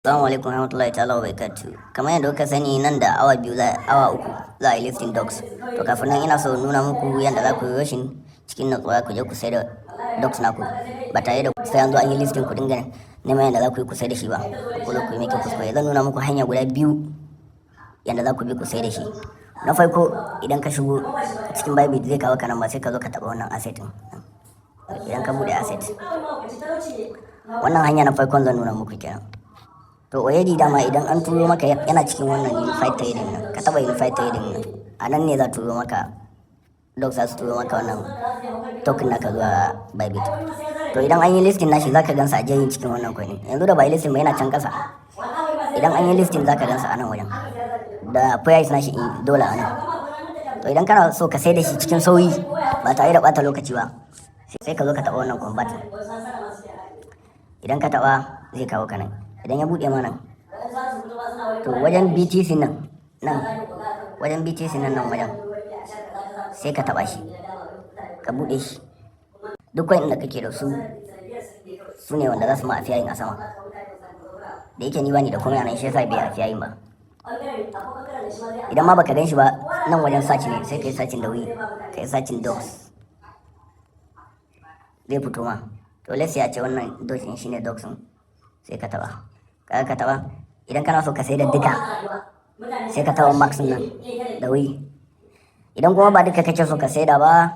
Assalamu alaikum warahmatullahi ta'ala wa barakatuh. Kamar yadda kuka sani, nan da awa 2 za awa 3 za a yi listing Dogs. To, kafin nan ina so nuna muku yadda za ku yi rushing cikin natsuwa ku je ku sai da Dogs naku ba tare da sai an zo an yi listing ku dinga neman yadda za ku yi ku sai da shi ba. Ku zo ku yi making kuskure. Zan nuna muku hanya guda biyu yadda za ku bi ku sai da shi. Na farko, idan ka shigo cikin Bybit, zai kawo ka nan ba, sai ka zo ka taɓa wannan asset ɗin. Idan ka buɗe asset, wannan hanya na farkon zan nuna muku kenan. To, already dama idan an turo maka yana cikin wannan Unified Trading nan. Ka taba Unified Trading nan, a nan ne za turo maka Dogs, za su turo maka wannan token naka zuwa Bybit. To, idan an yi listing nashi, zaka gansa a jerin cikin wannan coin. Yanzu da ba yi listing ba, yana can kasa. Idan an yi listing, zaka gansa a nan wajen da price nashi in dollar a nan. To, idan kana so ka sai da shi cikin sauri ba tare da bata lokaci ba, sai ka zo ka taba wannan convert. Idan ka taba, zai kawo ka nan. Idan ya buɗe ma nan, to wajen BTC nan, nan wajen BTC nan, nan wajen sai ka taba shi, ka buɗe shi. Duk coin da kake da su, su ne wanda za su ma appearing a sama. Da yake ni bani da komai a nan, shi yasa bai appearing ba. Idan ma baka gan shi ba, nan wajen search ne, sai ka yi searching da wuri, ka yi searching Dogs, zai fito ma. To, let's say a ce wannan Dogs din shine Dogs din, sai ka taba. Kaga ka taba, idan kana so ka sai da duka, sai ka taba max nan da wuri. Idan kuma ba duka kake so ka sai da ba,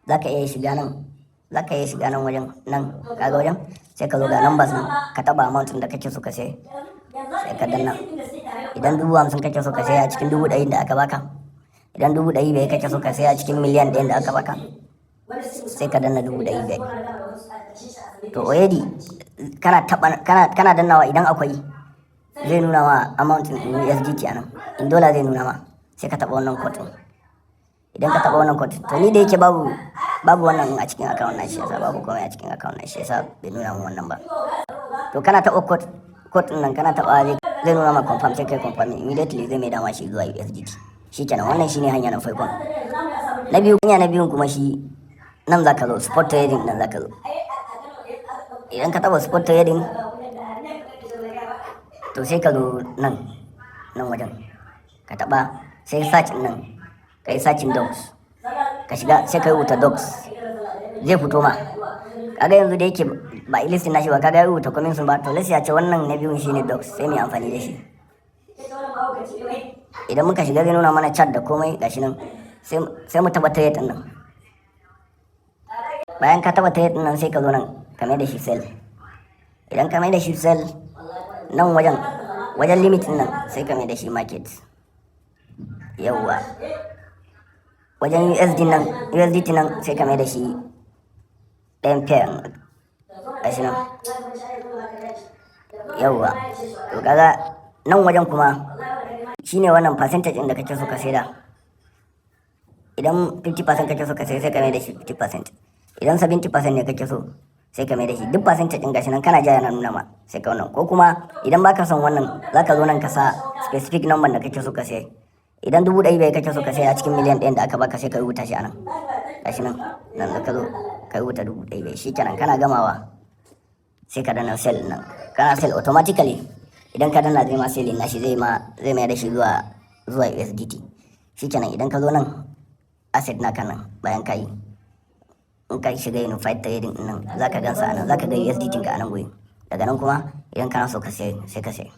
za ka iya shiga nan, za ka iya shiga nan wajen nan. Kaga wajen, sai ka zo ga numbers nan, ka taba amount da kake so ka sai, sai ka danna. Idan 50,000 kake so ka sai a cikin 100,000 da aka baka, idan 500,000 kake so ka sai a cikin miliyan 1 da aka baka, sai ka danna 500,000. To, already kana taba, kana dannawa, idan akwai, zai nuna ma amount in USDT anan, in dollar zai nuna ma. Sai ka taba wannan quote. Idan ka taba wannan quote, to ni da yake babu wannan a cikin account na, shi yasa babu komai a cikin account na, shi yasa bai nuna min wannan ba. To, kana taba quote din nan, kana taba, zai nuna ma confirm, sai kai confirm, immediately zai mai dama shi zuwa USDT. Shikenan, wannan shine hanya na farkon. Na biyu, hanya na biyun kuma shi nan zaka zo spot trading, nan zaka zo. Idan ka taba spot trading, to sai ka zo nan, nan wajen ka taba, sai search nan, ka yi searching Dogs, ka shiga, sai ka rubuta Dogs, zai fito ma. Kaga yanzu da yake ba a listing nashi ba, kaga ya rubuta coming soon ba. To, let's ya ce wannan na biyun shine Dogs, sai mu yi amfani da shi. Idan muka shiga, zai nuna mana chart da komai, gashi nan. Sai mu taba trade nan. Bayan ka taba trade nan, sai ka zo nan ka mai da shi sell. Idan ka mai da shi sell, nan wajen, wajen limit nan, sai ka mai da shi market. Yawwa, wajen USD nan, USDT nan, sai ka mai da shi ɗayan pair, gashi nan. Yawwa, to kaga nan wajen kuma shine wannan percentage ɗin da kake so ka saida. Idan 50% kake so ka sai, sai ka mai da shi 50%. Idan 70% ne kake so, sai ka mai da shi duk percentage ɗin. Gashi nan kana ja yana nuna ma, sai ka wannan. Ko kuma idan baka son wannan, zaka zo nan ka sa specific number da kake so ka sai. Idan 500,000 kake so ka sai a cikin miliyan 1 da aka baka, sai ka rubuta shi anan, gashi nan. Nan da ka zo ka rubuta 500,000, shikenan. Kana gamawa, sai ka danna sell nan. Kana sell, automatically idan ka danna, zai ma selling nashi, zai mai da shi zuwa USDT. Shikenan, idan ka zo nan asset naka nan, bayan ka yi, in ka shiga Unified Trading nan, zaka gansa anan, zaka ga USDT ka anan guri. Daga nan kuma idan kana so ka sai, sai ka sai.